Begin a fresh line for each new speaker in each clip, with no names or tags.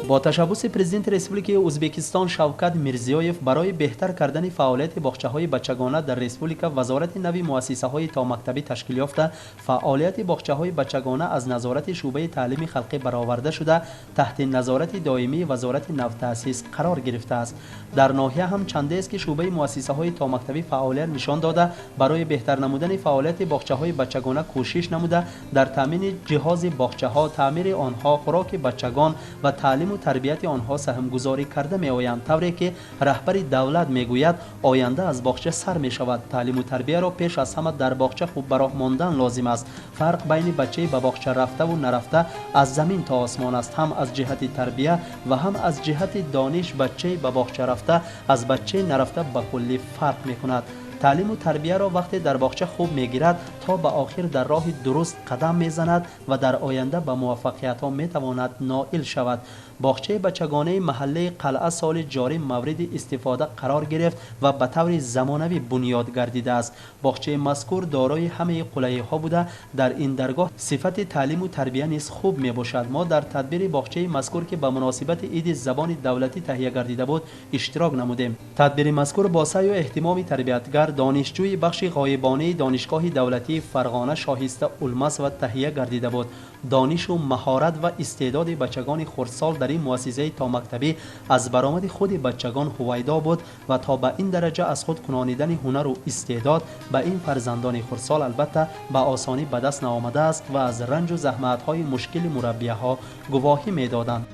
Бо ташаббуси президенти Республикаи Ӯзбекистон Шавкат Мирзиёев барои беҳтар кардани фаъолияти боғчаҳои бачагона дар республика вазорати нави муассисаҳои томактабӣ ташкил ёфта, фаъолияти боғчаҳои бачагона аз назорати шӯъбаи таълими халқӣ бароварда шуда, таҳти назорати доимии вазорати навтаъсис қарор гирифтааст. Дар ноҳия ҳам чандест ки шӯъбаи муассисаҳои томактабӣ фаъолият нишон дода, барои беҳтар намудани фаъолияти боғчаҳои бачагона кӯшиш намуда, дар таъмини ҷиҳози боғчаҳо, таъмири онҳо, хӯроки бачагон ва таълиму тарбияти онҳо саҳмгузорӣ карда меоянд. Тавре ки раҳбари давлат мегӯяд, оянда аз боғча сар мешавад. Таълиму тарбияро пеш аз ҳама дар боғча хуб ба роҳ мондан лозим аст. Фарқ байни бачаи ба боғча рафтаву нарафта аз замин то осмон аст. Ҳам аз ҷиҳати тарбия ва ҳам аз ҷиҳати дониш бачаи ба боғча рафта аз бачаи нарафта ба куллӣ фарқ мекунад. Таълиму тарбияро вақте дар боғча хуб мегирад, то ба охир дар роҳи дуруст қадам мезанад ва дар оянда ба муваффақиятҳо метавонад ноил шавад. Боғчаи бачагонаи маҳаллаи Қалъа соли ҷорӣ мавриди истифода қарор гирифт ва ба таври замонавӣ бунёд гардидааст. Боғчаи мазкур дорои ҳамаи қулайиҳо буда, дар ин даргоҳ сифати таълиму тарбия низ хуб мебошад. Мо дар тадбири боғчаи мазкур, ки ба муносибати иди забони давлатӣ таҳия гардида буд, иштирок намудем. Тадбири мазкур бо саъю эҳтимоми тарбиятгар, донишҷӯи бахши ғоибонаи Донишгоҳи давлатии Фарғона Шоҳиста Улмасова таҳия гардида буд. Донишу маҳорат ва истеъдоди бачагони хурдсол дар ин муассисаи томактабӣ аз баромади худи бачагон ҳувайдо буд ва то ба ин дараҷа аз худ кунонидани ҳунару истеъдод ба ин фарзандони хурдсол албатта ба осонӣ ба даст наомадааст ва аз ранҷу заҳматҳои мушкили мураббияҳо гувоҳӣ медоданд.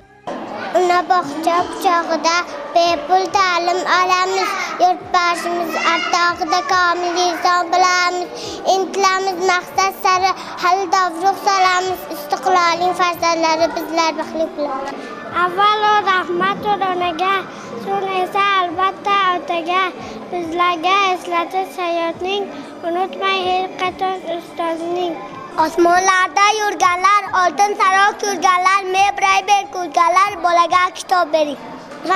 Ona bog'cha quchog'ida bepul ta'lim olamiz, yurtboshimiz artog'ida komil inson bo'lamiz, intilamiz maqsad sari, hali dovruq solamiz, istiqlolning farzandlari bizlar baxtli bo'lamiz. Avvalo rahmat onaga, so'ng esa albatta otaga, bizlarga eslatib hayotning, unutmay hech qachon ustozning. Osmonlarda yurganlar, oltin saroy ko'rganlar, mebray ko'rganlar, bolaga kitob bering.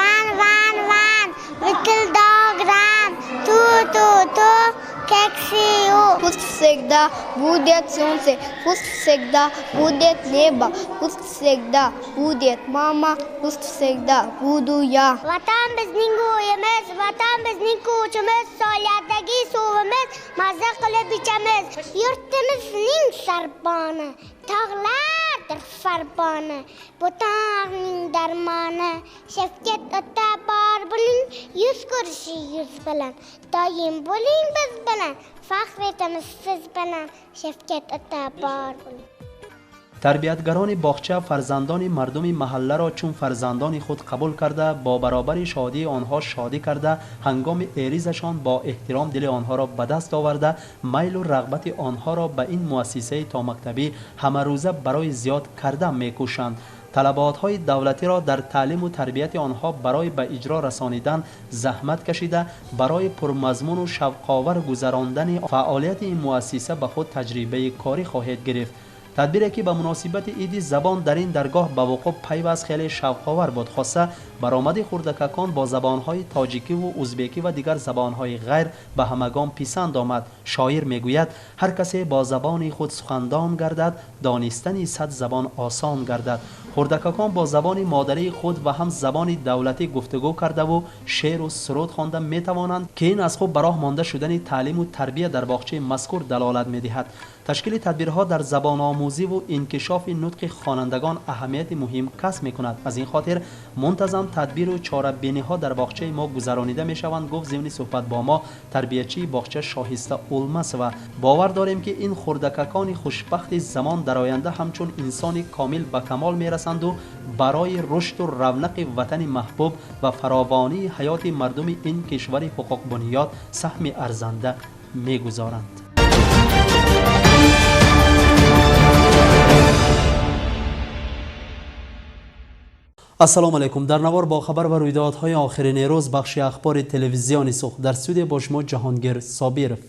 One, one, one, little dog run, two, two, two, cats you.
Пусть всегда будет солнце, пусть всегда будет небо, пусть всегда будет мама, пусть всегда буду я.
Vatan bizning uyimiz, Vatan bizning ko'chimiz, soylardagi suvimiz, mazza qilib ichamiz. Yurtimizning sarboni, tog'lardir farboni, bu tog'ning darmoni. Shavkat ota bor buning, yuz ko'rishi yuz bilan. Doim bo'ling biz bilan, faxr etamiz siz bilan. Shavkat ota bor buning.
Тарбиятгарони боғча фарзандони мардуми маҳалларо чун фарзандони худ қабул карда, бо баробари шодии онҳо шодӣ карда, ҳангоми эризашон бо эҳтиром дили онҳоро ба даст оварда, майлу рағбати онҳоро ба ин муассисаи томактабӣ ҳамарӯза барои зиёд кардан мекӯшанд. Талаботҳои давлатиро дар таълиму тарбияти онҳо барои ба иҷро расонидан заҳмат кашида, барои пурмазмуну шавқовар гузарондани фаъолияти ин муассиса ба худ таҷрибаи корӣ хоҳед гирифт. Тадбире ки ба муносибати иди забон дар ин даргоҳ ба вуқӯъ пайваст, хеле шавқовар буд. Хоса баромади хурдакакон бо забонҳои тоҷикиву узбекӣ ва дигар забонҳои ғайр ба ҳамагон писанд омад. Шоир мегӯяд, ҳар касе бо забони худ сухандон гардад, донистани 100 забон осон гардад. Хурдакакон бо забони модарии худ ва ҳам забони давлатӣ гуфтугӯ кардаву шеъру суруд хонда метавонанд, ки ин аз хуб ба роҳ монда шудани таълиму тарбия дар боғчаи мазкур далолат медиҳад. Ташкили тадбирҳо дар забономӯзиву инкишофи нутқи хонандагон аҳамияти муҳим касб мекунад. Аз ин хотир мунтазам тадбиру чорабиниҳо дар боғчаи мо гузаронида мешаванд, гуфт зимни суҳбат бо мо тарбиячии боғча Шоҳиста Улмасова. Бовар дорем, ки ин хурдакакони хушбахти замон дар оянда ҳамчун инсони комил ба камол мерасанду барои рушду равнақи ватани маҳбуб ва фаровонии ҳаёти мардуми ин кишвари ҳуқуқбунёд саҳми арзанда мегузоранд. Ассалому алайкум. Дар навор бо хабар ва рӯйдодҳои охирини рӯз бахши ахбори телевизиони Суғд. Дар студия бо шумо Ҷаҳонгир Собиров.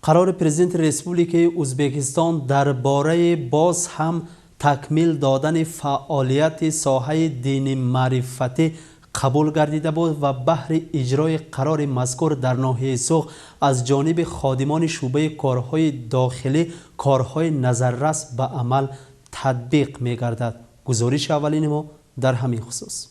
Қарори президенти Республикаи Ӯзбекистон дар бораи боз ҳам такмил додани фаъолияти соҳаи дини маърифатӣ қабул гардида буд ва баҳри иҷрои қарори мазкур дар ноҳияи Суғд аз ҷониби ходимони шӯъбаи корҳои дохилӣ корҳои назаррас ба амал татбиқ мегардад. Гузориши аввалини мо Дар ҳамин хусус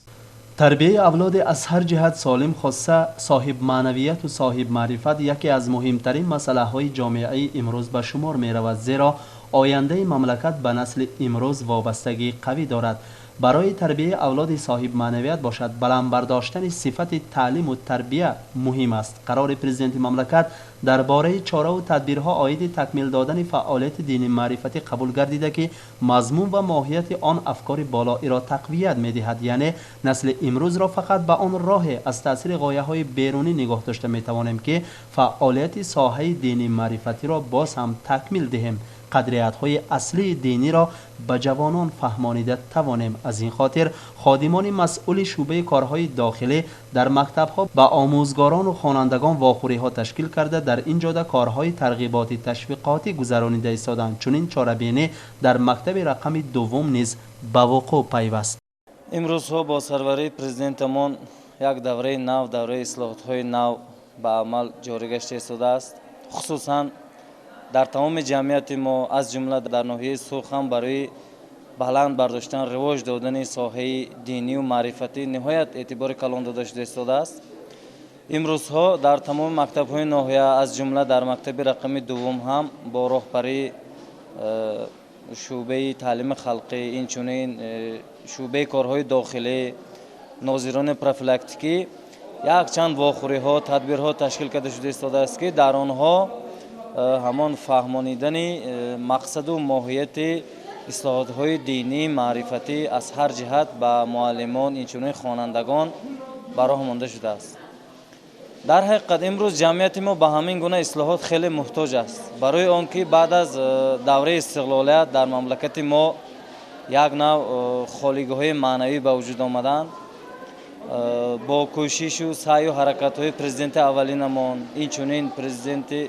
тарбияи авлоди аз ҳар ҷиҳат солим, хоса соҳиб маънавияту соҳиб маърифат яке аз муҳимтарин масъалаҳои ҷомеаи имрӯз ба шумор меравад, зеро ояндаи мамлакат ба насли имрӯз вобастагии қавӣ дорад. Барои тарбияи авлоди соҳиб маънавият бошад, баланд бардоштани сифати таълиму тарбия муҳим аст. Қарори президенти мамлакат дар бораи чораву тадбирҳо оиди такмил додани фаъолияти дини маърифатӣ қабул гардида, ки мазмун ва моҳияти он афкори болоиро тақвият медиҳад, яъне насли имрӯзро фақат ба он роҳе аз таъсири ғояҳои берунӣ нигоҳ дошта метавонем, ки фаъолияти соҳаи дини маърифатиро боз ҳам такмил диҳем, қадриятҳои аслии диниро ба ҷавонон фаҳмонида тавонем. Аз ин хотир ходимони масъули шӯъбаи корҳои дохилӣ дар мактабҳо ба омӯзгорону хонандагон вохӯриҳо ташкил карда, дар ин ҷода корҳои тарғиботи ташвиқотӣ гузаронида истоданд. Чунин чорабинӣ дар мактаби рақами дуввум низ ба вуқӯъ пайваст.
Имрӯзҳо бо сарварии президентамон як давраи нав, давраи ислоҳотҳои нав ба амал ҷорӣ гашта истодааст. Хусусан дар тамоми ҷамъияти мо, аз ҷумла дар ноҳияи Суғд ҳам барои баланд бардоштан, ривоҷ додани соҳаи динию маърифатӣ ниҳоят эътибори калон дода шуда истодааст. Имрӯзҳо дар тамоми мактабҳои ноҳия, аз ҷумла дар мактаби рақами дуввум ҳам бо роҳбарии шӯъбаи таълими халқӣ, инчунин шӯъбаи корҳои дохилӣ, нозирони профилактикӣ якчанд вохӯриҳо, тадбирҳо ташкил карда шуда истодааст, ки дар онҳо ҳамон фаҳмонидани мақсаду моҳияти ислоҳотҳои динӣ маърифатӣ аз ҳар ҷиҳат ба муаллимон, инчунин хонандагон ба роҳ монда шудааст. Дар ҳақиқат имрӯз ҷамъияти мо ба ҳамин гуна ислоҳот хеле муҳтоҷ аст, барои он ки баъд аз давраи истиқлолият дар мамлакати мо як нав холигоҳҳои маънавӣ ба вуҷуд омаданд. Бо кӯшишу саъю ҳаракатҳои президенти аввалинамон, инчунин президенти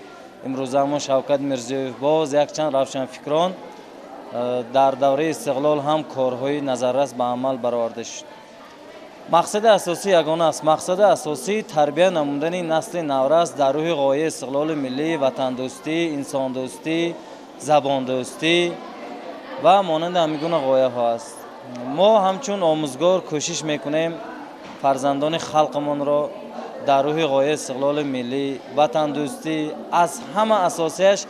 имрӯзаамон Шавкат Мирзиёев, боз якчанд равшанфикрон дар давраи истиқлол ҳам корҳои назаррас ба амал бароварда шуд. Мақсади асосӣ ягона аст. Мақсади асосӣ тарбия намудани насли наврас дар рӯҳи ғояи истиқлоли миллӣ, ватандӯстӣ, инсондӯстӣ, забондӯстӣ ва монанди ҳамин гуна ғояҳо аст. Мо ҳамчун омӯзгор кӯшиш мекунем фарзандони халқамонро дар рӯҳи ғояи истиқлоли миллӣ, ватандӯстӣ, аз ҳама асосияш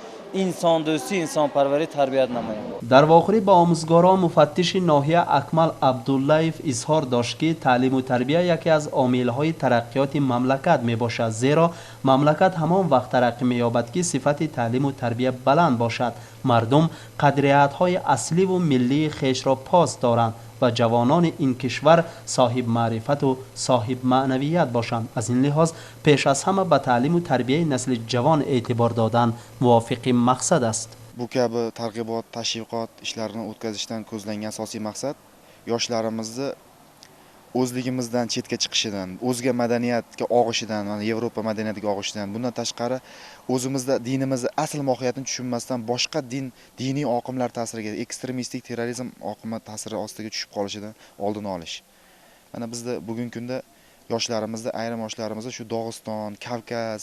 инсондӯстӣ, инсонпарварӣ тарбият намоем.
Дар вохӯрӣ ба омӯзгорон муфаттиши ноҳия Акмал Абдуллаев изҳор дошт, ки таълиму тарбия яке аз омилҳои тараққиёти мамлакат мебошад, зеро мамлакат ҳамон вақт тараққӣ меёбад, ки сифати таълиму тарбия баланд бошад, мардум қадриятҳои асливу миллии хешро пос доранд ва ҷавонони ин кишвар соҳиб маърифату соҳиб маънавият бошанд. Аз ин лиҳоз пеш аз ҳама ба таълиму тарбияи насли ҷавон эътибор додан мувофиқи мақсад аст.
Bu kabi targ'ibot, tashviqot ishlarini o'tkazishdan ko'zlangan asosiy maqsad yoshlarimizni o'zligimizdan chetga chiqishidan, o'zga madaniyatga og'ishidan, mana Yevropa madaniyatiga og'ishidan, bundan tashqari o'zimizda dinimizni asl mohiyatini tushunmasdan boshqa din, diniy oqimlar ta'siriga, ekstremistik terrorizm oqimi ta'siri ostiga tushib qolishidan oldini olish. Mana bizda bugungi kunda yoshlarimizda, ayrim yoshlarimizda shu Dog'iston, Kavkaz,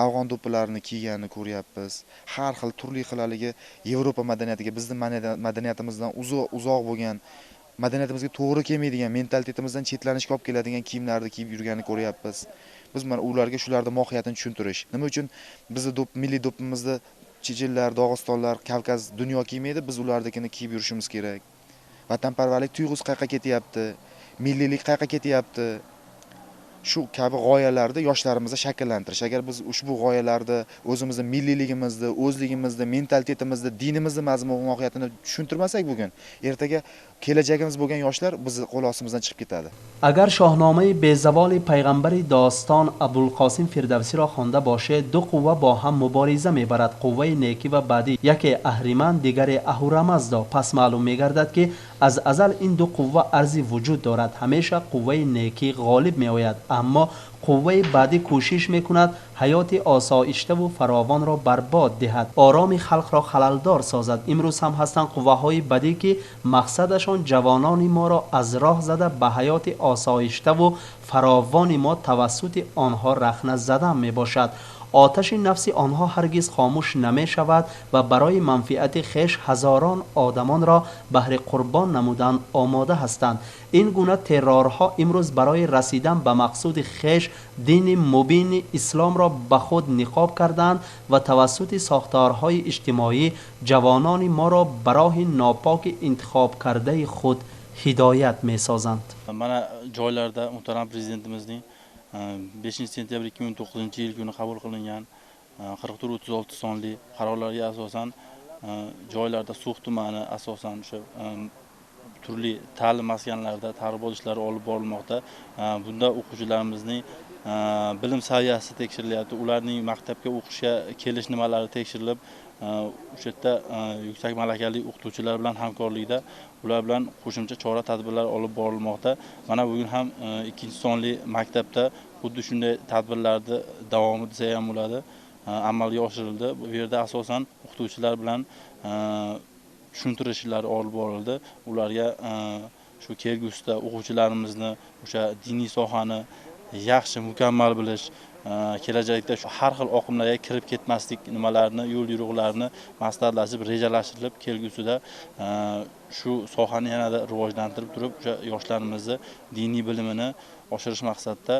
afg'on do'ppilarini kiyganini ko'ryapmiz. Har xil turli xil haligi Yevropa madaniyatiga, bizni madaniyatimizdan uzoq bo'lgan, madaniyatimizga to'g'ri kelmaydigan, mentalitetimizdan chetlanishga olib keladigan kiyimlarni kiyib yurganini ko'ryapmiz. Biz mana ularga shularning mohiyatini tushuntirish. Nima uchun bizni milliy do'ppimizni chechenlar, Dog'istonlar, Kavkaz dunyo kiymaydi, biz ularnikini kiyib yurishimiz kerak. Vatanparvarlik tuyg'usi qayerga ketyapti? Milliylik qayerga ketyapti? Shu kabi g'oyalarni yoshlarimizda shakllantirish. Agar biz ushbu g'oyalarni, o'zimizni milliyligimizni, o'zligimizni, mentalitetimizni, dinimizni mazmun mohiyatini tushuntirmasak bugun, ertaga kelajagimiz bo'lgan yoshlar bizni qo'l ostimizdan chiqib ketadi.
Agar Shohnomai bezavoli payg'ambari doston Abulqosim Firdavsiyро хонда бошед, ду қувва бо ҳам мубориза мебарад: қувваи некӣ ва бадӣ, яке Аҳриман, дигаре Аҳурамаздо. Пас маълум мегардад, ки аз азал ин ду қувва арзи вуҷуд дорад. Ҳамеша қувваи некӣ ғолиб меояд, аммо қувваи бадӣ кӯшиш мекунад ҳаёти осоиштаву фаровонро барбод диҳад, ороми халқро халалдор созад. Имрӯз ҳам ҳастанд қувваҳои бадӣ, ки мақсадашон ҷавонони моро аз роҳ зада ба ҳаёти осоиштаву фаровони мо тавассути онҳо рахна задан мебошад. Оташи нафси онҳо ҳаргиз хомӯш намешавад ва барои манфиати хеш ҳазорон одамонро баҳри қурбон намудан омода ҳастанд. Ин гуна террорҳо имрӯз барои расидан ба мақсуди хеш дини мубини исломро ба худ ниқоб карданд ва тавассути сохторҳои иҷтимоӣ ҷавонони моро ба роҳи нопоки интихобкардаи худ ҳидоят месозанд.
Mana joylarda muhtaram prezidentimizning 5 sentyabr 2009 yil kuni qabul qilingan 4436 sonli qarorlarga asosan joylarda So'x tumani asosan o'sha turli ta'lim maskanlarida targ'ibot ishlari olib borilmoqda. Bunda o'quvchilarimizning bilim saviyasi tekshirilyapti, ularning maktabga o'qishga kelish nimalari tekshirilib, o'sha yerda yuksak malakali o'qituvchilar bilan hamkorlikda ular bilan qo'shimcha chora tadbirlar olib borilmoqda. Mana bugun ham 2-sonli maktabda xuddi shunday tadbirlarni davomi desa ham bo'ladi, amalga oshirildi. Bu yerda asosan o'qituvchilar bilan tushuntirish ishlari olib borildi. Ularga shu kelgusida o'quvchilarimizni o'sha diniy sohani yaxshi mukammal bilish, kelajakda shu har xil oqimlarga kirib ketmaslik nimalarini, yo'l yo'riqlarini maslahatlashib, rejalashtirilib, kelgusida shu sohani yanada rivojlantirib turib, o'sha yoshlarimizni diniy bilimini oshirish maqsadida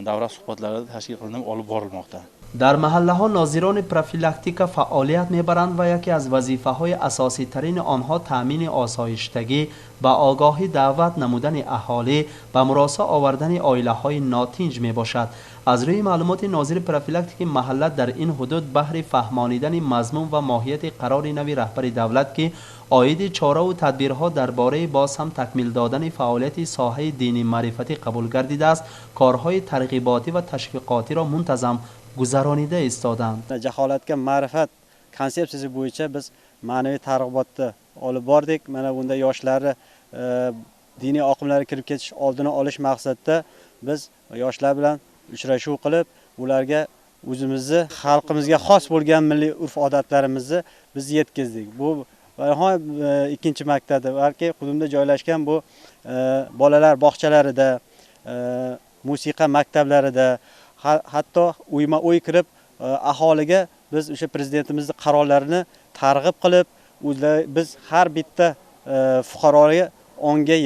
davra suhbatlari tashkil qilinib olib borilmoqda.
Дар маҳаллаҳо нозирони профилактика фаъолият мебаранд ва яке аз вазифаҳои асоситарини онҳо таъмини осоиштагӣ, ба огоҳӣ даъват намудани аҳолӣ, ба муросо овардани оилаҳои нотинҷ мебошад. Аз рӯи маълумоти нозири профилактики маҳалла дар ин ҳудуд баҳри фаҳмонидани мазмун ва моҳияти қарори нави раҳбари давлат, ки оиди чораву тадбирҳо дар бораи боз ҳам такмил додани фаъолияти соҳаи дини маърифатӣ қабул гардидааст, корҳои тарғиботӣ ва ташвиқотиро мунтазам гузаронида истоданд.
Jaholatga ma'rifat konsepsiyasi bo'yicha biz ma'naviy targ'ibotni olib bordik. Mana bunda yoshlarni diniy oqimlarga kirib ketish oldini olish maqsadida biz yoshlar bilan uchrashuv qilib, ularga o'zimizni xalqimizga xos bo'lgan milliy urf-odatlarimizni biz yetkazdik. Bu ikkinchi maktabda, balki hududda joylashgan bu bolalar bog'chalarida, musiqa maktablarida, hatto uyma-uy kirib aholiga biz o'sha prezidentimizning qarorlarini targ'ib qilib, biz har bitta fuqaroga onga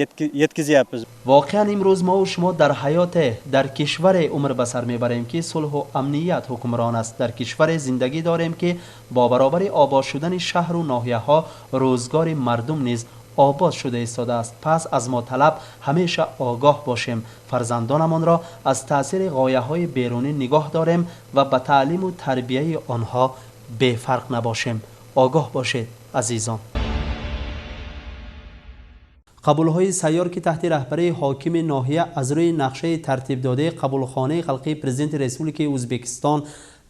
yetkazyapmiz.
Воқеан имрӯз мо шумо дар ҳаёте, дар кишваре умр ба сар мебарем, ки сулҳу амният ҳукмрон аст. Дар кишваре зиндагӣ дорем, ки бо баробари обод шудани шаҳру ноҳияҳо рӯзгори мардум низ обод шуда истодааст. Пас аз мо талаб ҳамеша огоҳ бошем, фарзандонамонро аз таъсири ғояҳои берунӣ нигоҳ дорем ва ба таълиму тарбияи онҳо бефарқ набошем. Огоҳ бошед, азизон. Қабулҳои сайёр, ки таҳти раҳбарии ҳокими ноҳия аз рӯи нақшаи тартибдодаи қабулхонаи халқии президенти Республикаи Ӯзбекистон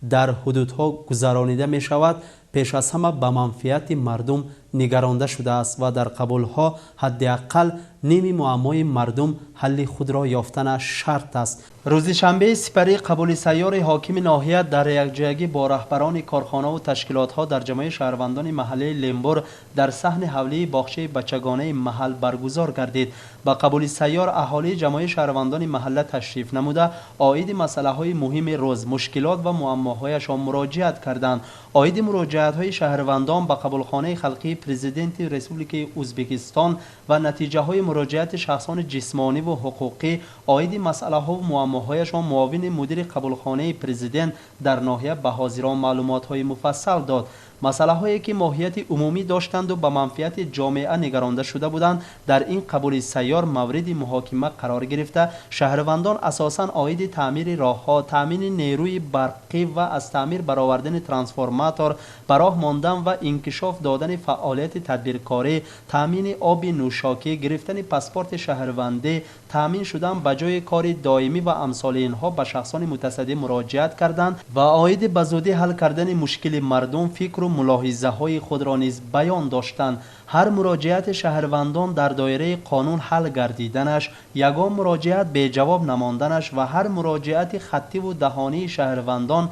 дар ҳудудҳо гузаронида мешавад, пеш аз ҳама ба манфиати мардум нигаронда шудааст ва дар қабулҳо ҳадди аққал ними муаммои мардум ҳалли худро ёфтанаш шарт аст. Рӯзи шанбеи сипарии қабули сайёри ҳокими ноҳия дар якҷоягӣ бо раҳбарони корхонаву ташкилотҳо дар ҷамъияти шаҳрвандони маҳаллаи Лембур дар саҳни ҳавлии боғчаи бачагонаи маҳал баргузор гардид. Ба қабули сайёр аҳолии ҷамъияти шаҳрвандони маҳалла ташриф намуда, оиди масъалаҳои муҳими рӯз, мушкилот ва муаммоҳояшон муроҷиат карданд. Оиди муроҷиатҳои шаҳрвандон ба қабулхонаи халқии президенти Республикаи Ӯзбекистон ва натиҷаҳои муроҷиати шахсони ҷисмонӣ ва ҳуқуқӣ оиди масъалаҳову муаммоҳояшон муовини мудири қабулхонаи президент дар ноҳия ба ҳозирон маълумотҳои муфассал дод. Масъалаҳое ки моҳияти умумӣ доштанду ба манфиати ҷомеа нигаронда шуда буданд, дар ин қабули сайёр мавриди муҳокима қарор гирифта, шаҳрвандон асосан оиди таъмири роҳҳо, таъмини нерӯи барқӣ ва аз таъмир баровардани трансформатор, ба роҳ мондан ва инкишоф додани фаъолияти тадбиркорӣ, таъмини оби нӯшокӣ, гирифтани паспорти шаҳрвандӣ, таъмин шудан ба ҷои кори доимӣ ва амсоли инҳо ба шахсони мутасаддӣ муроҷиат карданд ва оиди ба зудӣ ҳал кардани мушкили мардум фикру мулоҳизаҳои худро низ баён доштанд. Ҳар муроҷиати шаҳрвандон дар доираи қонун ҳал гардиданаш, ягон муроҷиат беҷавоб намонданаш ва ҳар муроҷиати хаттиву даҳонии шаҳрвандон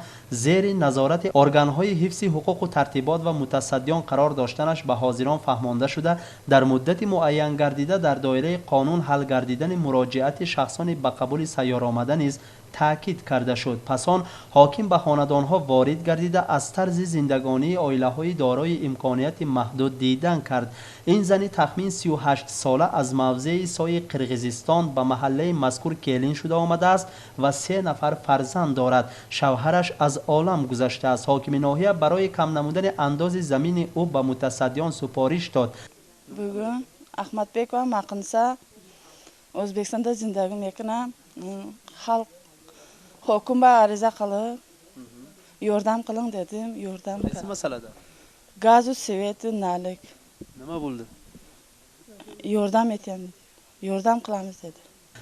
зери назорати органҳои ҳифзи ҳуқуқу тартибот ва мутасаддиён қарор доштанаш ба ҳозирон фаҳмонда шуда, дар муддати муайян гардида дар доираи қонун ҳал гардидани муроҷиати шахсони ба қабули сайёр омада низ Таъкид карда шуд. Пас он ҳоким ба хонадонҳо ворид гардида, аз тарзи зиндагонии оилаҳои дорои имконияти маҳдуд дидан кард. Ин зани тахмин 38 сола аз мавзеи Сои Қирғизистон ба маҳаллаи мазкур келин шуда омадааст ва се нафар фарзанд дорад. Шавҳараш аз олам гузаштааст. Ҳокими ноҳия барои кам намудани андози замини ӯ ба мутасаддиён супориш дод.
Bugun Ahmadbekova Maqinsa, O'zbekistonda zindagi mekунам. Xalq hokimga ariza qilib, yordam qiling dedim, yordam.
Qaysi masalada?
Gazu, свет i, налик.
Nima bo'ldi?
Yordam etamiz. Yordam qilamiz dedi.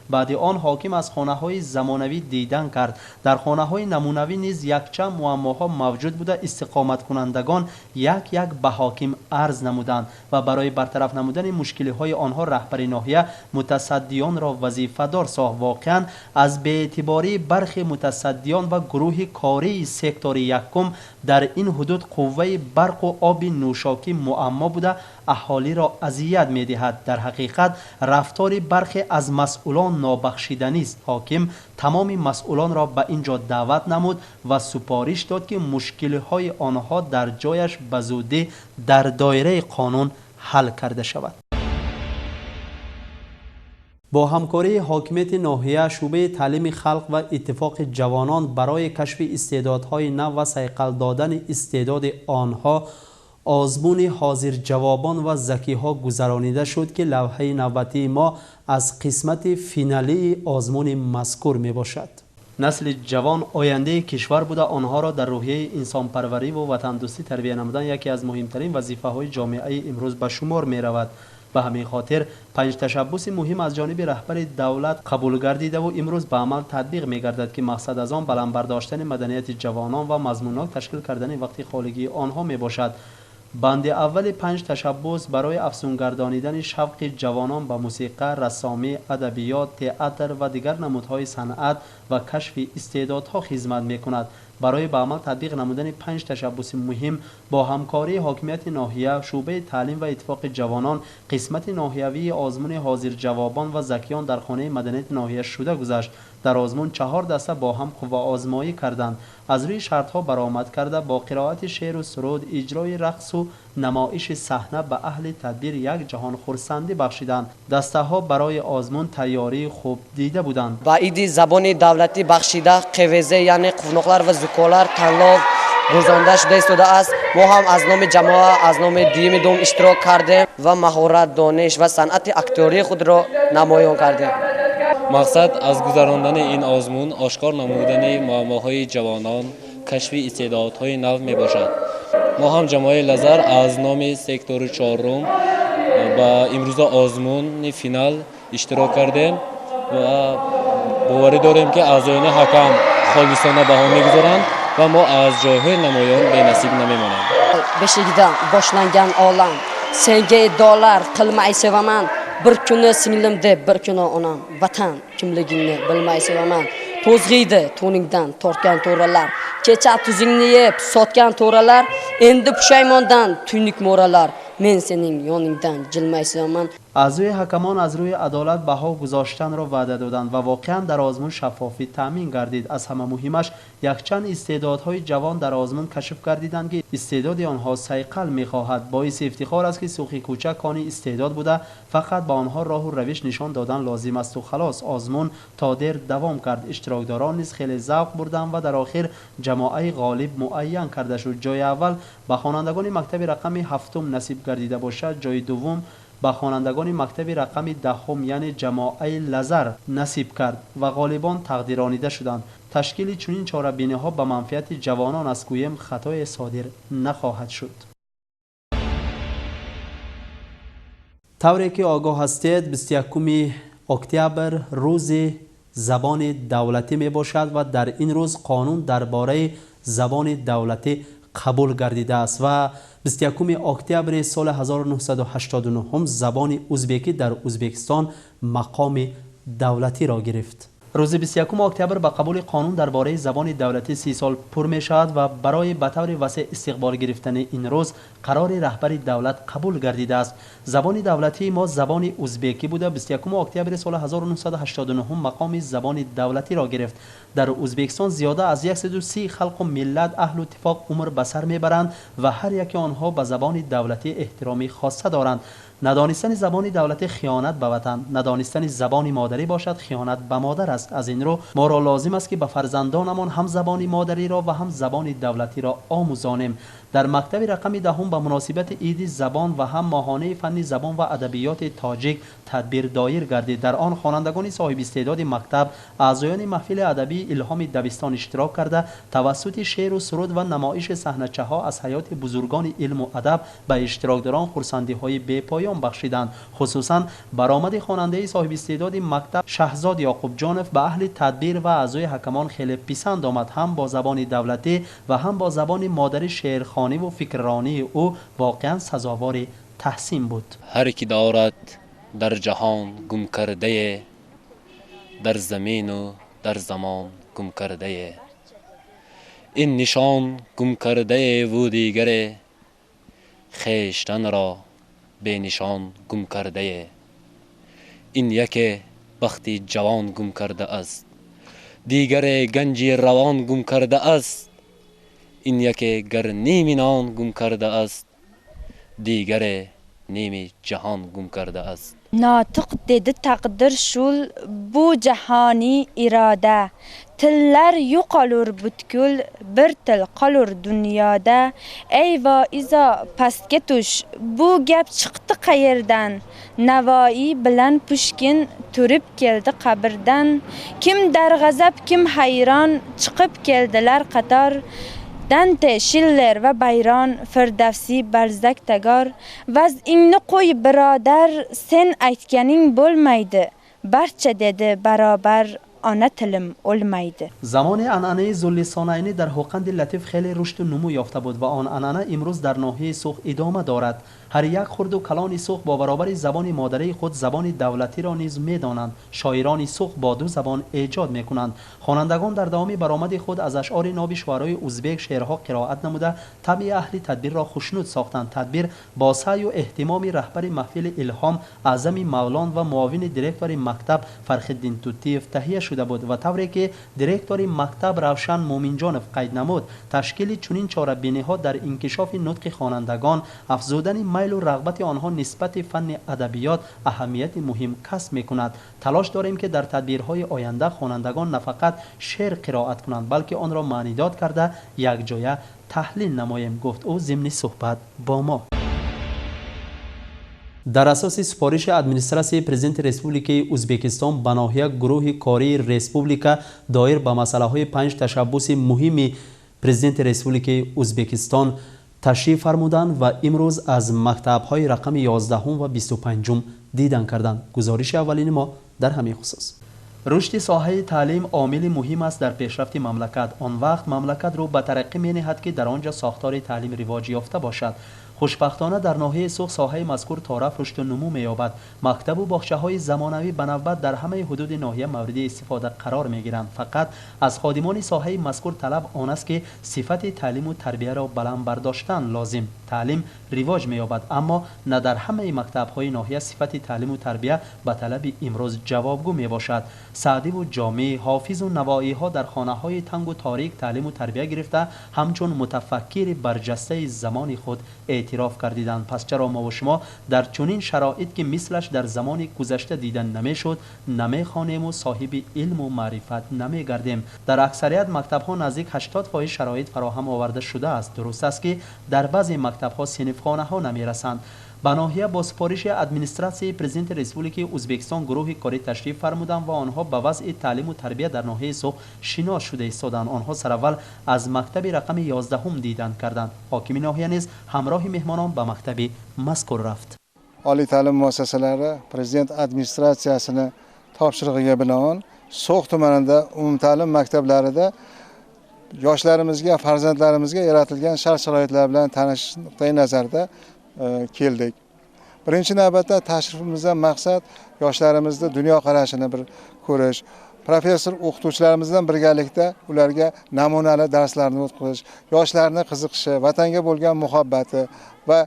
Баъди он ҳоким аз хонаҳои замонавӣ дидан кард. Дар хонаҳои намунавӣ низ якчанд муаммоҳо мавҷуд буда, истиқоматкунандагон як як ба ҳоким арз намуданд ва барои бартараф намудани мушкилиҳои онҳо раҳбари ноҳия мутасаддиёнро вазифадор сохт. Воқеан, аз беэътибории бархи мутасаддиён ва гурӯҳи кории сектори якум дар ин ҳудуд қувваи барқу оби нӯшокӣ муаммо буда, аҳолиро азият медиҳад. Дар ҳақиқат, рафтори бархе аз масъулон нобахшиданист. Ҳоким тамоми масъулонро ба ин ҷо даъват намуд ва супориш дод, ки мушкилиҳои онҳо дар ҷояш ба зудӣ дар доираи қонун ҳал карда шавад. Бо ҳамкории ҳокимияти ноҳия, шӯъбаи таълими халқ ва иттифоқи ҷавонон барои кашфи истеъдодҳои нав ва сайқал додани истеъдоди онҳо озмуни ҳозирҷавобон ва закиҳо гузаронида шуд, ки лавҳаи навбатии мо аз қисмати финалии озмуни мазкур мебошад. Насли ҷавон ояндаи кишвар буда, онҳоро дар рӯҳияи инсонпарвариву ватандӯстӣ тарбия намудан яке аз муҳимтарин вазифаҳои ҷомеаи имрӯз ба шумор меравад. Ба ҳамин хотир панҷ ташаббуси муҳим аз ҷониби раҳбари давлат қабул гардидаву имрӯз ба амал татбиқ мегардад, ки мақсад аз он баланд бардоштани маданияти ҷавонон ва мазмуннок ташкил кардани вақти холигии онҳо мебошад. Банди аввали панҷ ташаббус барои афзунгардонидани шавқи ҷавонон ба мусиқа, рассомӣ, адабиёт, театр ва дигар намудҳои санъат ва кашфи истеъдодҳо хизмат мекунад. Барои ба амал татбиқ намудани панҷ ташаббуси муҳим бо ҳамкории ҳокимияти ноҳия, шӯъбаи таълим ва иттифоқи ҷавонон қисмати ноҳиявии озмуни ҳозирҷавобон ва закиён дар хонаи маданияти ноҳия шуда гузашт. Дар озмун чаҳор даста бо ҳам қувваозмоӣ карданд. Аз рӯи шартҳо баромад карда, бо қироати шеъру суруд, иҷрои рақсу намоиши саҳна ба аҳли тадбир як ҷаҳон хурсандӣ бахшиданд. Дастаҳо барои озмун тайёрии хуб дида буданд.
Ба иди забони давлатӣ бахшида ҚВЗ, яъне қувноқлар ва зуколар танлов гузаронда шуда истодааст. Мо ҳам аз номи ҷамоа, аз номи дуюми дум иштирок кардем ва маҳорат, дониш ва санъати актёрии худро намоён кардем.
Мақсад аз гузарондани ин озмун ошкор намудани муаммоҳои ҷавонон, кашфи истеъдодҳои нав мебошад. Мо ҳам ҷамоаи Лазар аз номи сектори чорум ба имрӯза озмуни финал иштирок кардем ва боварӣ дорем, ки аъзоёни ҳакам холисона баҳо мегузоранд ва мо аз ҷойҳои намоён бенасиб намемонем.
Beshigidan boshlangan olam senga iddaolar qilmay sevaman. Bir kuni singlim deb, bir kuni onam, vatan kimligingni bilmay sevaman. To'zg'iydi to'ningdan tortgan to'ralar, kecha tuzingni yeb sotgan to'ralar, endi pushaymondan tuynuk mo'ralar, men sening yoningdan jilmay sevaman.
Аъзои ҳакамон аз рӯи адолат баҳо гузоштанро ваъда доданд ва воқеан дар озмун шаффофӣ таъмин гардид. Аз ҳама муҳимаш, якчанд истеъдодҳои ҷавон дар озмун кашф гардиданд, ки истеъдоди онҳо сайқал мехоҳад. Боиси ифтихор аст, ки Суғи Кӯча кони истеъдод буда, фақат ба онҳо роҳу равиш нишон додан лозим асту халос. Озмун то дер давом кард. Иштирокдорон низ хеле завқ бурданд ва дар охир ҷамоаи ғолиб муайян карда шуд. Ҷои аввал ба хонандагони мактаби рақами ҳафтум насиб гардида бошад, ҷои дуввум ба хонандагони мактаби рақами 10-ум, яъне ҷамоаи Лазар насиб кард ва ғолибон тақдиронида шуданд. Ташкили чунин чорабиниҳо ба манфиати ҷавонон аст, гӯем, хатое содир нахоҳад шуд. Тавре ки огоҳ ҳастед, 21 октябр рӯзи забони давлатӣ мебошад ва дар ин рӯз қонун дар бораи забони давлатӣ қабул гардидааст ва 21 октябри соли 1989 забони узбекӣ дар Узбекистон мақоми давлатиро гирифт. Рӯзи 21 октябр ба қабули қонун дар бораи забони давлатӣ 30 сол пур мешавад ва барои ба таври васеъ истиқбол гирифтани ин рӯз қарори раҳбари давлат қабул гардидааст. Забони давлатии мо забони узбекӣ буда, 21 октябри соли 1989 мақоми забони давлатиро гирифт. Дар Узбекистон зиёда аз 130 халқу миллат аҳлу иттифоқ умр ба сар мебаранд ва ҳар яке онҳо ба забони давлатӣ эҳтироми хоса доранд. Надонистани забони давлатӣ хиёнат ба ватан, надонистани забони модарӣ бошад хиёнат ба модар аст. Аз ин рӯ моро лозим аст ки ба фарзандонамон ҳам забони модариро ва ҳам забони давлатиро омӯзонем. Дар мактаби рақами 10 ба муносибати иди забон ва ҳам моҳонаи фанни забон ва адабиёти тоҷик тадбир доир гардид. Дар он хонандагони соҳиби истеъдоди мактаб, аъзоёни маҳфили адабии Илҳоми дабистон иштирок карда, тавассути шеъру суруд ва намоиши саҳначаҳо аз ҳаёти бузургони илму адаб ба иштирокдорон хурсандиҳои бепоён бахшиданд. Хусусан баромади хонандаи соҳиби истеъдоди мактаб Шаҳзод Ёқубҷонов ба аҳли тадбир ва аъзои ҳакамон хеле писанд омад. Ҳам бо забони давлатӣ ва ҳам бо забони модарӣ шеърхонӣ ва фикрронии ӯ воқеан сазовори таҳсин буд.
Ҳар ки дорад дар ҷаҳон гум кардае, дар замину дар замон гум кардае, ин нишон гум кардаеву дигаре, хештанро бенишон гум кардае, ин яке бахти ҷавон гум кардааст, дигаре ганҷи равон гум кардааст, ин яке гар ними нон гум кардааст, дигаре ними ҷаҳон гум кардааст.
Нотиқ dedi taqdir shul, bu jahoniy iroda, tillar yo'qolur butkul, bir til qolur dunyoda. Ey voizo pastga tush, bu gap chiqdi qayerdan? Navoiy bilan Pushkin turib keldi qabrdan. Kim darg'azab, kim hayron, chiqib keldilar qator. Dante, Schiller va Bayron, Firdavsiy, Balzak, Tagor. Vazingni qo'y birodar, sen aytganing bo'lmaydi. Barcha dedi barobar, ona tilim o'lmaydi.
Замони анъанаи зуллисонайнӣ дар Ҳоқанди Латиф хеле рушду нумӯ ёфта буд ва он анъана имрӯз дар ноҳияи Суғд идома дорад. Ҳар як хурду калони Суғд бо баробари забони модарии худ забони давлатиро низ медонанд. Шоирони Суғд бо ду забон эҷод мекунанд. Хонандагон дар давоми баромади худ аз ашъори ноби шуарои узбек шеърҳо қироат намуда, табъи аҳли тадбирро хушнуд сохтанд. Тадбир бо саъю эҳтимоми раҳбари маҳфили Илҳом Аъзами Мавлон ва муовини директори мактаб Фархиддин Тутиев таҳия шуда буд ва тавре ки директори мактаб Равшан Муминҷонов қайд намуд, ташкили чунин чорабиниҳо дар инкишофи нутқи хонандагон, афзудани майлу рағбати онҳо нисбати фанни адабиёт аҳамияти муҳим касб мекунад. Талош дорем ки дар тадбирҳои оянда хонандагон на фақат шеър қироат кунанд, балки онро маънидод карда якҷоя таҳлил намоем, гуфт ӯ зимни суҳбат бо мо. Дар асоси супориши администратсияи президенти Республикаи Узбекистон ба ноҳия гурӯҳи кории республика доир ба масъалаҳои 5 ташаббуси муҳими президенти Республикаи Узбекистон ташриф фармуданд ва имрӯз аз мактабҳои рақами 11 ва 25 дидан карданд. Гузориши аввалини мо дар ҳамин хусус. Рушди соҳаи таълим омили муҳим аст дар пешрафти мамлакат. Он вақт мамлакат рӯ ба тараққӣ менеҳад ки дар он ҷо сохтори таълим ривоҷ ёфта бошад. Хушбахтона дар ноҳияи Суғд соҳаи мазкур тораф рушду нумӯ меёбад. Мактабу боғчаҳои замонавӣ ба навбат дар ҳамаи ҳудуди ноҳия мавриди истифода қарор мегиранд. Фақат аз ходимони соҳаи мазкур талаб он аст ки сифати таълиму тарбияро баланд бардоштан лозим. Таълим ривоҷ меёбад, аммо на дар ҳамаи мактабҳои ноҳия сифати таълиму тарбия ба талаби имрӯз ҷавобгӯ мебошад. Саъдиву Ҷомӣ, Ҳофизу Навоиҳо дар хонаҳои тангу торик таълиму тарбия гирифта, ҳамчун мутафаккири барҷастаи замони худ эътироф кардиданд. Пас чаро мо ва шумо дар чунин шароит ки мислаш дар замони гузашта дида намешуд, намехонему соҳиби илму маърифат намегардем? Дар аксарият мактабҳо наздик 80% шароит фароҳам оварда шудааст. Дуруст аст ки дар баъзе мактабҳо синфхонаҳо намерасанд. Ба ноҳия бо супориши администратсияи президенти Республикаи Узбекистон гурӯҳи корӣ ташриф фармуданд ва онҳо ба вазъи таълиму тарбия дар ноҳияи Суғд шинос шуда истоданд. Онҳо сараввал аз мактаби рақами 11 дидан карданд. Ҳокими ноҳия низ ҳамроҳи меҳмонон ба мактаби мазкур рафт.
Oliy ta'lim muassasalari prezident administratsiyasini topshirig'iga binoan So'x tumanida umumta'lim maktablarida yoshlarimizga, farzandlarimizga yaratilgan shart-sharoitlar bilan tanishish nuqtai nazarida keldik. Birinchi navbatda tashrifimizdan maqsad yoshlarimizni dunyoqarashini bir ko'rish, Professor o'qituvchilarimiz bilan birgalikda ularga namunali darslarni o'tkazish, yoshlarni qiziqishi, vatanga bo'lgan muhabbati va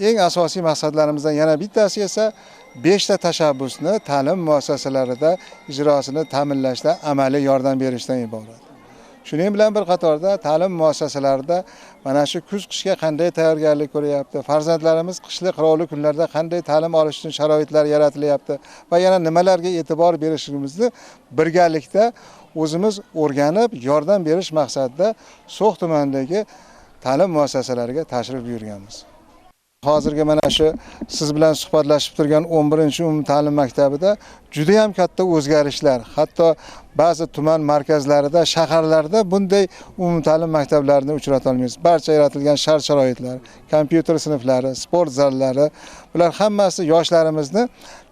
eng asosiy maqsadlarimizdan yana bittasi esa 5 ta tashabbusni ta'lim muassasalarida ijrosini ta'minlashda amaliy yordam berishdan iborat. Shuning bilan bir qatorda ta'lim muassasalarida mana shu kuz qishga qanday tayyorgarlik ko'ryapti, farzandlarimiz qishli qirovli kunlarda qanday ta'lim olish uchun sharoitlar yaratilyapti va yana nimalarga e'tibor berishimizni birgalikda o'zimiz o'rganib, yordam berish maqsadida So'x tumanidagi ta'lim muassasalariga tashrif buyurganmiz. Hozirgi mana shu siz bilan suhbatlashib turgan 11-umumta'lim maktabida juda ham katta o'zgarishlar, hatto ba'zi tuman markazlarida, shaharlarda bunday umumta'lim maktablarini uchrata olmaysiz. Barcha yaratilgan shart-sharoitlar, kompyuter sinflari, sport zallari, bular hammasi yoshlarimizni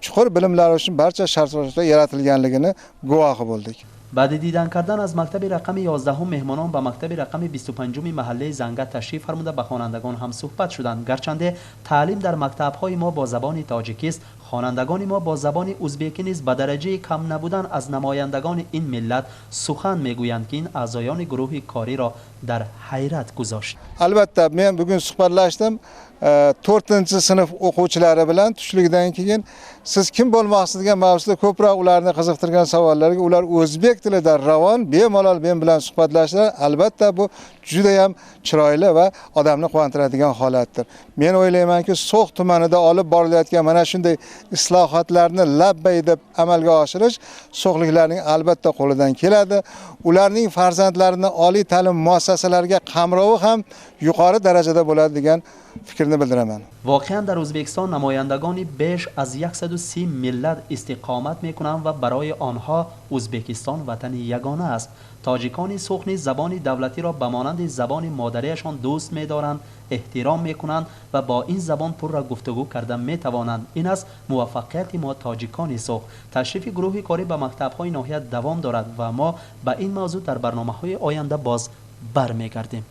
chuqur bilimlari uchun barcha shart-sharoitlar yaratilganligini guvohi bo'ldik.
Баъди дидан кардан аз мактаби рақами 11 меҳмонон ба мактаби рақами 25 маҳаллаи Занга ташриф фармуда ба хонандагон ҳам суҳбат шуданд. Гарчанде таълим дар мактабҳои мо бо забони тоҷикист, хонандагони мо бо забони узбекӣ низ ба дараҷаи кам набудан аз намояндагони ин миллат сухан мегӯянд, ки ин аъзоёни гурӯҳи кориро дар ҳайрат гузошт.
Albatta, men bugun suhbatlashdim 4-sinf o'quvchilari bilan tushlikdan keyin siz kim bo'lmoqchisiz degan mavzuda ko'proq ularni qiziqtirgan savollarga ular o'zbek tilida ravon, bemalol men bilan suhbatlashdilar. Albatta bu juda ham chiroyli va odamni quvontiradigan holatdir. Men o'ylaymanki, So'x tumanida olib borilayotgan mana shunday islohotlarni labbay deb amalga oshirish so'xliklarning albatta qo'lidan keladi. Ularning farzandlarini oliy ta'lim muassasalariga qamrovi ham yuqori darajada bo'ladi degan fikrni bildiraman.
Воқеан дар Ӯзбекистон намояндагони беш аз 130 миллат истиқомат мекунанд ва барои онҳо Ӯзбекистон ватани ягона аст. Тоҷикони Суғд низ забони давлатиро ба монанди забони модариашон дӯст медоранд, эҳтиром мекунанд ва бо ин забон пурра гуфтугӯ карда метавонанд. Ин аст муваффақияти мо тоҷикони Суғд. Ташрифи гурӯҳи корӣ ба мактабҳои ноҳия давом дорад ва мо ба ин мавзӯъ дар барномаҳои оянда боз бармегардем.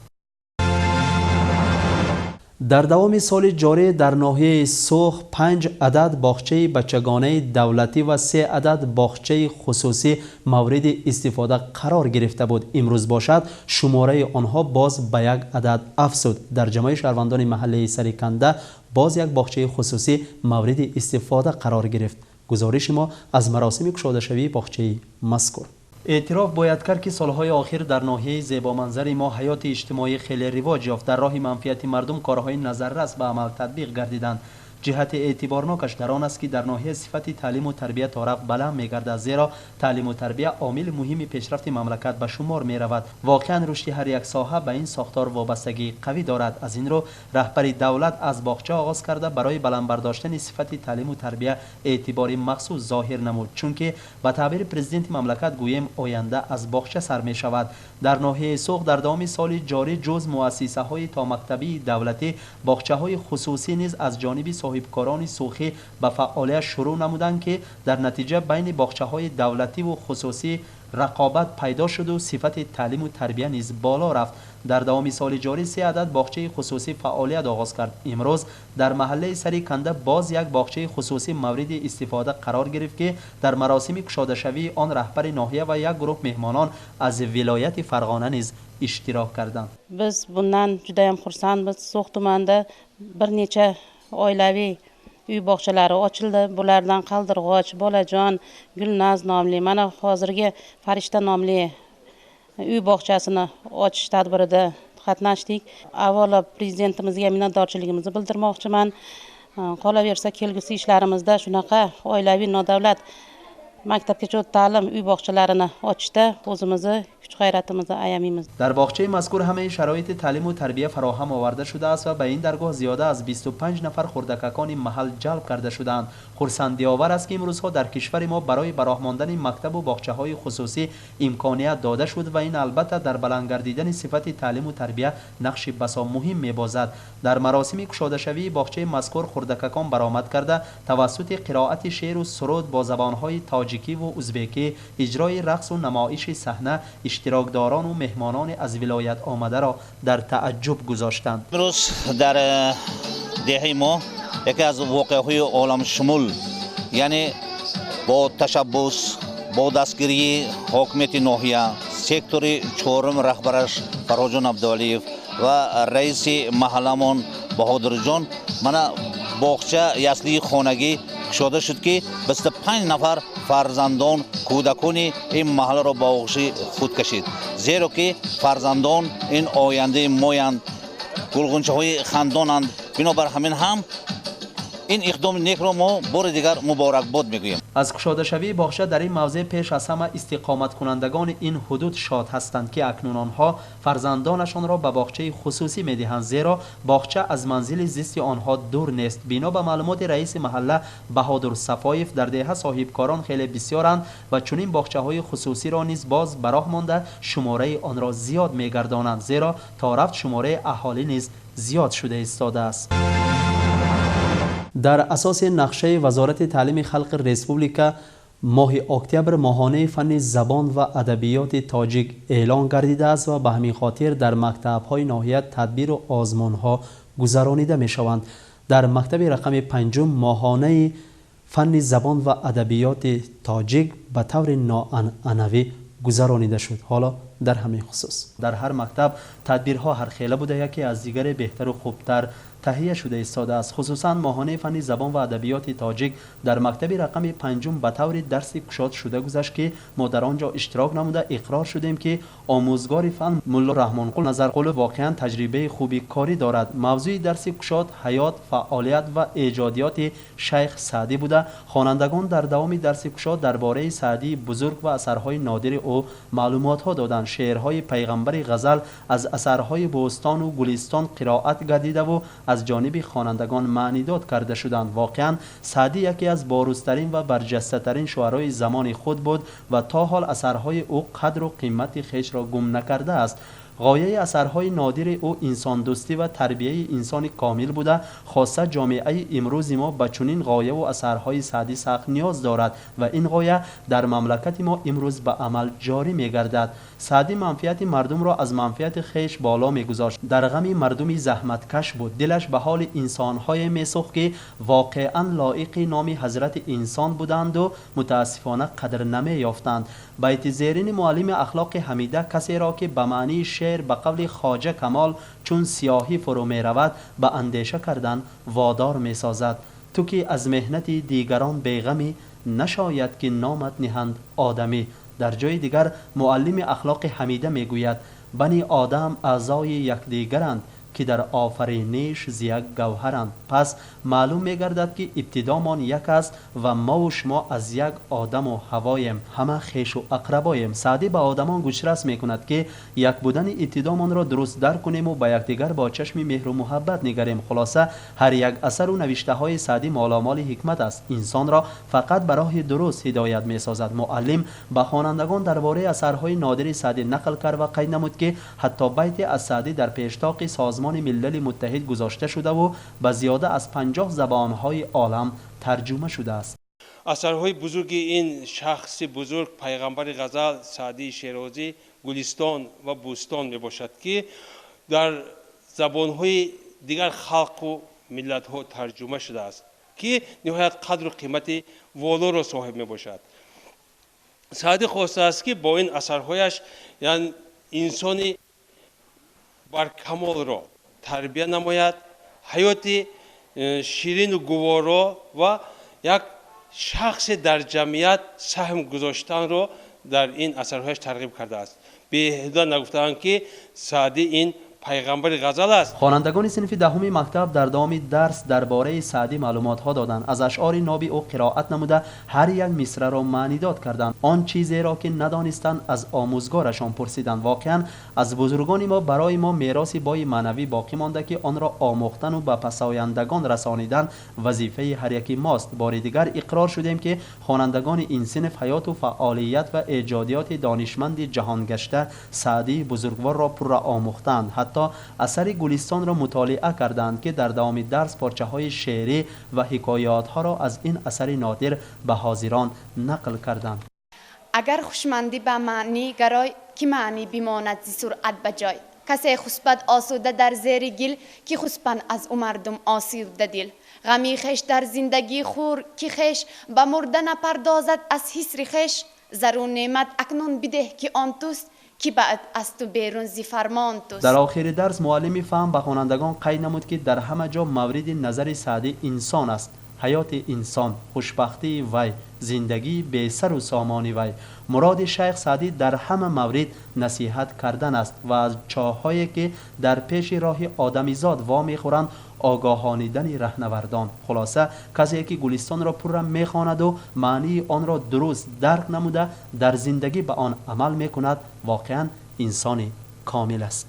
Дар давоми соли ҷорӣ дар ноҳияи Суғд 5 адад боғчаи бачагонаи давлатӣ ва 3 адад боғчаи хусусӣ мавриди истифода қарор гирифта буд. Имрӯз бошад шумораи онҳо боз ба 1 адад афзуд. Дар ҷамъи шаҳрвандони маҳаллаи Сариканда боз як боғчаи хусусӣ мавриди истифода қарор гирифт. Гузориши мо аз маросими кушодашавии боғчаи мазкур. Эътироф бояд кард, ки солҳои охир дар ноҳияи зебоманзари мо ҳаёти иҷтимоӣ хеле ривоҷ ёфт. Дар роҳи манфиати мардум корҳои назаррас ба амал татбиқ гардиданд. Ҷиҳати эътиборнокаш дар он аст, ки дар ноҳия сифати таълиму тарбия торафт баланд мегардад, зеро таълиму тарбия омили муҳими пешрафти мамлакат ба шумор меравад. Воқеан рушди ҳар як соҳа ба ин сохтор вобастагии қавӣ дорад. Аз ин рӯ раҳбари давлат аз боғча оғоз карда барои баланд бардоштани сифати таълиму тарбия эътибори махсус зоҳир намуд, чунки ба таъбири президенти мамлакат гӯем оянда аз боғча сар мешавад. Дар ноҳияи Суғд дар давоми соли ҷорӣ ҷуз муассисаҳои томактабии давлатӣ боғчаҳои хусусӣ низ аз ҷониби соҳибкорони суғӣ ба фаъолият шурӯъ намуданд, ки дар натиҷа байни боғчаҳои давлативу хусусӣ рақобат пайдо шуду сифати таълиму тарбия низ боло рафт. Дар давоми соли ҷорӣ 3 адад боғчаи хусусӣ фаъолият оғоз кард. Имрӯз дар маҳаллаи Сариканда боз як боғчаи хусусӣ мавриди истифода қарор гирифт, ки дар маросими кушодашавии он раҳбари ноҳия ва як гурӯҳ меҳмонон аз вилояти Фарғона низ иштирок карданд.
Biz bundan judayam xursandmiz. So'x tumanida bir necha oilaviy uy bog'chalari ochildi. Bulardan Qaldirg'och, Bolajon, Gulnaz nomli, mana hozirgi Farishta nomli uy bog'chasini ochish tadbirida qatnashdik. Avvalo prezidentimizga minnatdorchiligimizni bildirmoqchiman. Qolaversa kelgusi ishlarimizda shunaqa oilaviy nodavlat maktabgacha ta'lim uy bog'chalarini ochishda o'zimizni kuch g'ayratimizni ayamaymiz.
Дар боғчаи мазкур ҳамаи шароити таълиму тарбия фароҳам оварда шудааст ва ба ин даргоҳ зиёда аз 25 нафар хурдакакони маҳал ҷалб карда шудаанд. Хурсандиовар аст, ки имрӯзҳо дар кишвари мо барои ба роҳ мондани мактабу боғчаҳои хусусӣ имконият дода шуд ва ин албатта дар баланд гардидани сифати таълиму тарбия нақши басо муҳим мебозад. Дар маросими кушодашавии боғчаи мазкур хурдакакон баромад карда тавассути қироати шеъру суруд бо забонҳои тоҷикиву узбекӣ, иҷрои рақсу намоиши саҳна иштирокдорону меҳмонони аз вилоят омадаро дар тааҷҷуб гузоштанд.
Имрӯз дар деҳаи мо яке аз воқеаҳои оламшумул, яъне бо ташаббус, Бо дастгирии ҳокимияти ноҳия, сектори чорум, раҳбараш Фарҳоҷон Абдувалиев ва раиси маҳалламон Баҳодирҷон, мана боғча яслии хонагӣ кушода шуд, ки 25 нафар фарзандон, кӯдакони ин маҳалларо ба оғӯши худ кашид. Зеро ки фарзандон ин ояндаи моянд, гулғунчаҳои хандонанд. Бинобар ҳамин ҳам ин иқдоми некро мо бори дигар муборакбод мегӯем.
Аз кушодашавии боғча дар ин мавзеъ пеш аз ҳама истиқоматкунандагони ин ҳудуд шод ҳастанд, ки акнун онҳо фарзандонашонро ба боғчаи хусусӣ медиҳанд, зеро боғча аз манзили зисти онҳо дур нест. Бино ба маълумоти раиси маҳалла Баҳодур Сафоев, дар деҳа соҳибкорон хеле бисёранд ва чунин боғчаҳои хусусиро низ боз ба роҳ монда шумораи онро зиёд мегардонанд, зеро то рафт шумораи аҳолӣ низ зиёд шуда истодааст. Дар асоси нақшаи Вазорати таълими халқи республика моҳи октябр моҳонаи фанни забон ва адабиёти тоҷик эълон гардидааст ва ба ҳамин хотир дар мактабҳои ноҳия тадбиру озмунҳо гузаронида мешаванд. Дар мактаби рақами панҷум моҳонаи фанни забон ва адабиёти тоҷик ба таври ноанъанавӣ гузаронида шуд. Ҳоло дар ҳамин хусус дар ҳар мактаб тадбирҳо ҳархела буда, яке аз дигаре беҳтару хубтар таҳия шуда истодааст. Хусусан моҳонаи фанни забон ва адабиёти тоҷик дар мактаби рақами панҷум ба таври дарси кушод шуда гузашт, ки мо дар он ҷо иштирок намуда иқрор шудем, ки омӯзгори фан Мулло Раҳмонқул Назарқулов воқеан таҷрибаи хуби корӣ дорад. Мавзӯи дарси кушод ҳаёт, фаъолият ва эҷодиёти шайх Саъдӣ буда, хонандагон дар давоми дарси кушод дар бораи Саъдии бузург ва асарҳои нодири ӯ маълумотҳо доданд. Шеърҳои пайғамбари ғазал аз асарҳои Бӯстону Гулистон қироат гардидаву аз ҷониби хонандагон маънидод карда шуданд. Воқеан Саъдӣ яке аз борузтарин ва барҷастатарин шуарои замони худ буд ва то ҳол асарҳои ӯ қадру қимати хешро гум накардааст. Ғояи асарҳои нодири ӯ инсондӯстӣ ва тарбияи инсони комил буда, хоса ҷомеаи имрӯзи мо ба чунин ғояву асарҳои Саъдӣ сахт ниёз дорад ва ин ғоя дар мамлакати мо имрӯз ба амал ҷорӣ мегардад. Саъдӣ манфиати мардумро аз манфиати хеш боло мегузошт, дар ғами мардуми заҳматкаш буд, дилаш ба ҳоли инсонҳое месӯхт, ки воқеан лоиқи номи ҳазрати инсон буданду мутаассифона қадр намеёфтанд. Байти зерини муаллими ахлоқи ҳамида касеро, ки ба маънии шеър ба қавли Хоҷа Камол чун сиёҳӣ фурӯ меравад, ба андеша кардан водор месозад. Ту ки аз меҳнати дигарон беғамӣ, нашояд ки номат ниҳанд одамӣ. Дар ҷои дигар муаллими ахлоқи ҳамида мегӯяд: бани одам аъзои якдигаранд, ки дар офариниш зи як гавҳаранд. Пас маълум мегардад, ки ибтидомон як аст ва мову шумо аз як одаму ҳавоем, ҳама хешу ақрабоем. Саъдӣ ба одамон гӯшрас мекунад, ки як будани ибтидомонро дуруст дарк кунему ба якдигар бо чашми меҳру муҳаббат нигарем. Хулоса, ҳар як асару навиштаҳои Саъдӣ моломоли ҳикмат аст, инсонро фақат ба роҳи дуруст ҳидоят месозад. Муаллим ба хонандагон дар бораи асарҳои нодири Саъдӣ нақл кард ва қайд намуд, ки ҳатто байте аз Саъдӣ дар пештоқи Созмони Милали Муттаҳид гузошта шудаву ба зиёда аз 50 забонҳои олам тарҷума шудааст.
Асарҳои бузурги ин шахси бузург, пайғамбари ғазал Саъдии Шерозӣ, Гулистон ва Бӯстон мебошад, ки дар забонҳои дигар халқу миллатҳо тарҷума шудааст, ки ниҳоят қадру қимати волоро соҳиб мебошад. Саъдӣ хостааст, ки бо ин асарҳояш инсони баркамолро тарбия намояд, ҳаёти ширину гуворо ва як шахсе дар ҷамъият саҳм гузоштанро дар ин асарҳояш тарғиб кардааст. Беҳуда нагуфтаанд, ки Саъдӣ ин пайғамбари ғазал аст.
Хонандагони синфи даҳуми мактаб дар давоми дарс дар бораи Саъдӣ маълумотҳо доданд, аз ашъори ноби ӯ қироат намуда ҳар як мисраро маънидод карданд, он чизеро ки надонистанд аз омӯзгорашон пурсиданд. Воқеан аз бузургони мо барои мо мероси бои маънавӣ боқӣ монда, ки онро омӯхтану ба пасояндагон расонидан вазифаи ҳар яки мост. Бори дигар иқрор шудем, ки хонандагони ин синф ҳаёту фаъолият ва эҷодиёти донишманди ҷаҳонгашта Саъдии бузургворро пурра омӯхтаанд, ҳатто асари Гулистонро мутолиа карданд, ки дар давоми дарс порчаҳои шеърӣ ва ҳикоятҳоро аз ин асари нодир ба ҳозирон нақл карданд.
Агар хушмандӣ ба маънӣ гарой, ки маънӣ бимонад зи суръат ба ҷой. Касе хусбад осуда дар зери гил, ки хусбанд аз ӯ мардум осуда дил. Ғами хеш дар зиндагӣ хӯр, ки хеш ба мурда напардозад аз ҳисри хеш. Зару неъмат акнун бидеҳ ки он туст, ки баъд аз ту берун зи фармон туст.
Дар охири дарс муаллими фаҳм ба хонандагон қайд намуд, ки дар ҳама ҷо мавриди назари Саъдӣ инсон аст. Ҳаёти инсон, хушбахтии вай, зиндагии бесару сомони вай. Муроди шайх Саъдӣ дар ҳама маврид насиҳат кардан аст ва аз чоҳҳое ки дар пеши роҳи одамизод вомехӯранд огоҳонидани раҳнавардон. Хулоса, касе ки Гулистонро пурра мехонаду маънии онро дуруст дарк намуда дар зиндагӣ ба он амал мекунад, воқеан инсони комил аст.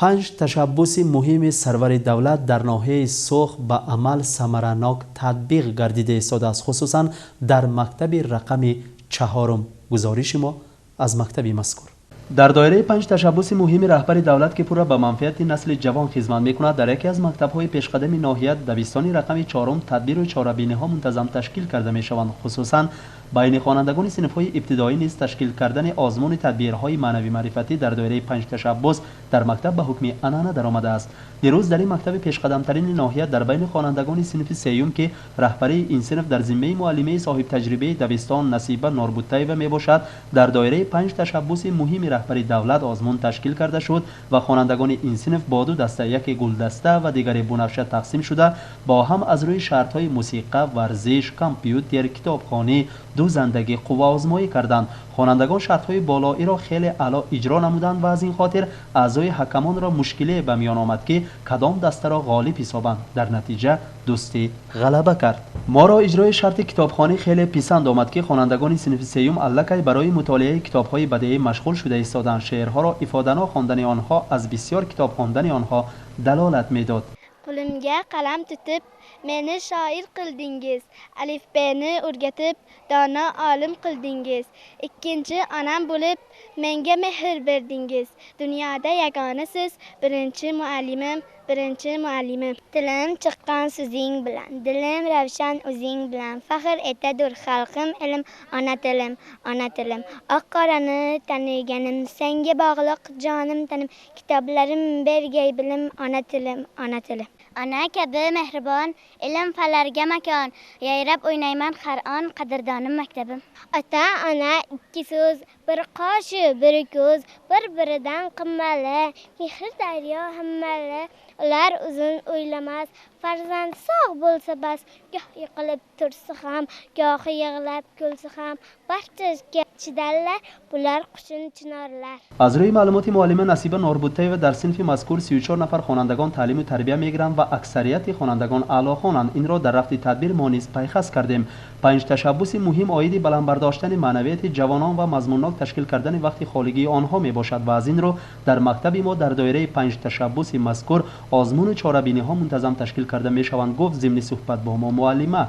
Панҷ ташаббуси муҳими сарвари давлат дар ноҳияи Суғд ба амал самаранок татбиқ гардида истодааст, хусусан дар мактаби рақами 4. Гузориши мо аз мактаби мазкур. Дар доираи панҷ ташаббуси муҳими раҳбари давлат, ки пурра ба манфиати насли ҷавон хизмат мекунад, дар яке аз мактабҳои пешқадами ноҳия, дабистони рақами 4, тадбиру чорабиниҳо мунтазам ташкил карда мешаванд. Хусусан байни хонандагони синфҳои ибтидоӣ низ ташкил кардани озмуни тадбирҳои маънавӣ-маърифатӣ дар доираи панҷ ташаббус дар мактаб ба ҳукми анъана даромадааст. Дирӯз дар ин мактаби пешқадамтарини ноҳия дар байни хонандагони синфи сеюм, ки раҳбарии ин синф дар зиммаи муаллимаи соҳибтаҷрибаи дабистон Насиба Норбуттаева мебошад, дар доираи панҷ ташаббуси муҳими раҳбари давлат озмун ташкил карда шуд ва хонандагони ин синф бо ду даста, яке гулдаста ва дигаре бунафша, тақсим шуда бо ҳам аз рӯи шартҳои мусиқа, варзиш, компютер, китобхонӣ, дӯзандагӣ қувваозмоӣ карданд. Хонандагон шартҳои болоиро хеле аъло иҷро намуданд ва аз ин хотир аъзои ҳакамонро мушкиле ба миён омад, ки кадом дастаро ғолиб ҳисобанд. Дар натиҷа дӯстӣ ғалаба кард. Моро иҷрои шарти китобхонӣ хеле писанд омад, ки хонандагони синфи сеюм аллакай барои мутолиаи китобҳои бадеӣ машғул шуда истоданд. Шеърҳоро ифоданок хондани онҳо аз бисёр китоб хондани онҳо далолат медод.
Qo'limga qalam tutib, meni shoir qildingiz. Alifbeni o'rgatib, dono olim qildingiz. Ikkinchi onam bo'lib, menga mehr berdingiz. Dunyoda yagonasiz, birinchi muallimim, birinchi muallimim. Tilim chiqqan so'zing bilan, dilim ravshan o'zing bilan. Faxr etadur xalqim ilm, ona tilim, ona tilim. Oq qorani taniganim, senga bog'liq jonim tanim. Kitoblarim bergay bilim, ona tilim, ona tilim. Ona kabi mehribon, ilm fanlarga makon. Yayrab o'ynayman har on, qadrdonim maktabim. Ota ona ikki so'z, bir qoshu bir ko'z, bir biridan qimmatli, mehr daryo hammali. Ular uzun o'ylamas, farzand sog' bo'lsa bas. Goh yiqilib tursa ham, gohi yig'lab kulsa ham, barchaga chidarlar, bular qushun chinorlar.
Аз рӯи маълумоти муаллима Насиба Норбуттаева, дар синфи мазкур 34 нафар хонандагон таълиму тарбия мегиранд ва аксарияти хонандагон аълохонанд. Инро дар рафти тадбир мо низ пайхаст кардем. Панҷ ташаббуси муҳим оиди баланд бардоштани маънавияти ҷавонон ва мазмуннок ташкил кардани вақти холигии онҳо мебошад ва аз ин рӯ дар мактаби мо дар доираи панҷ ташаббуси мазкур озмуну чорабиниҳо мунтазам ташкил карда мешаванд, гуфт зимни суҳбат бо мо муаллима.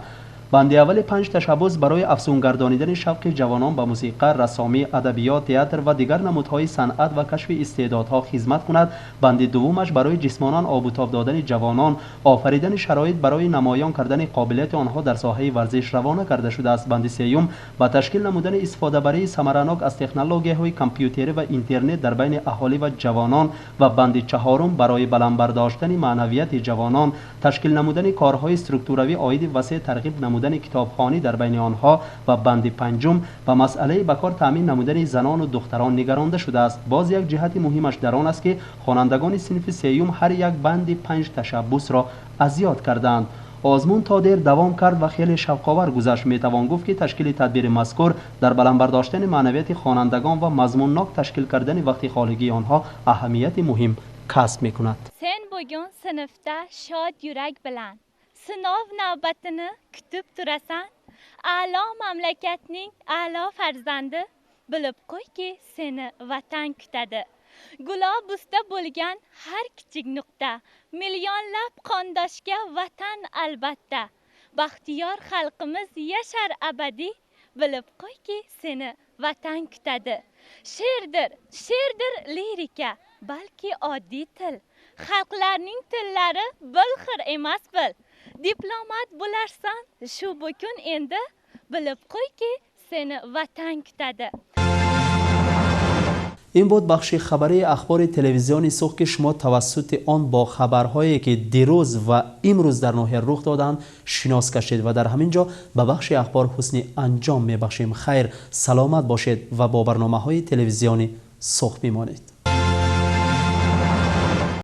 Банди аввали панҷ ташаббус барои афзунгардонидани шавқи ҷавонон ба мусиқа, рассомӣ, адабиёт, театр ва дигар намудҳои санъат ва кашфи истеъдодҳо хизмат кунад. Банди дуввумаш барои ҷисмонан обутоб додани ҷавонон, офаридани шароит барои намоён кардани қобилияти онҳо дар соҳаи варзиш равона карда шудааст. Банди сеюм ба ташкил намудани истифодабарии самаранок аз технологияҳои компютерӣ ва интернет дар байни аҳолӣ ва ҷавонон ва банди чаҳорум барои баланд бардоштани маънавияти ҷавонон, ташкил намудани корҳои структуравӣ оиди васеъ тарғиб намудани китобхонӣ дар байни онҳо ва банди панҷум ба масъалаи ба кор таъмин намудани занону духтарон нигаронда шудааст. Боз як ҷиҳати муҳимаш дар он аст, ки хонандагони синфи сеюм ҳар як банди панҷ ташаббусро аз ёд кардаанд. Озмун то дер давом кард ва хеле шавқовар гузашт. Метавон гуфт, ки ташкили тадбири мазкур дар баланд бардоштани маънавияти хонандагон ва мазмуннок ташкил кардани вақти холигии онҳо аҳамияти муҳим касб мекунад.
Sen bugun sinfda shod yurak bilan sinov navbatini kutib turasan. A'lo mamlakatning a'lo farzandi, bilib qo'yki, seni vatan kutadi. Gulob usta bo'lgan har kichik nuqta, millionlab qondoshga vatan albatta. Baxtiyor xalqimiz yashar abadiy, bilib qo'yki, seni vatan kutadi. She'rdir, she'rdir lirika, balki oddiy til. Xalqlarning tillari bir xil emas bil. Diplomat bo'larsan shu bukun endi, bilib qo'yki, seni vatan kutadi.
Ин буд бахши хабарии ахбори телевизиони Суғд, ки шумо тавассути он бо хабарҳое ки дирӯз ва имрӯз дар ноҳия рух доданд шинос гаштед ва дар ҳамин ҷо ба бахши ахбор ҳусни анҷом мебахшем. Хайр, саломат бошед ва бо барномаҳои телевизиони Суғд бимонед.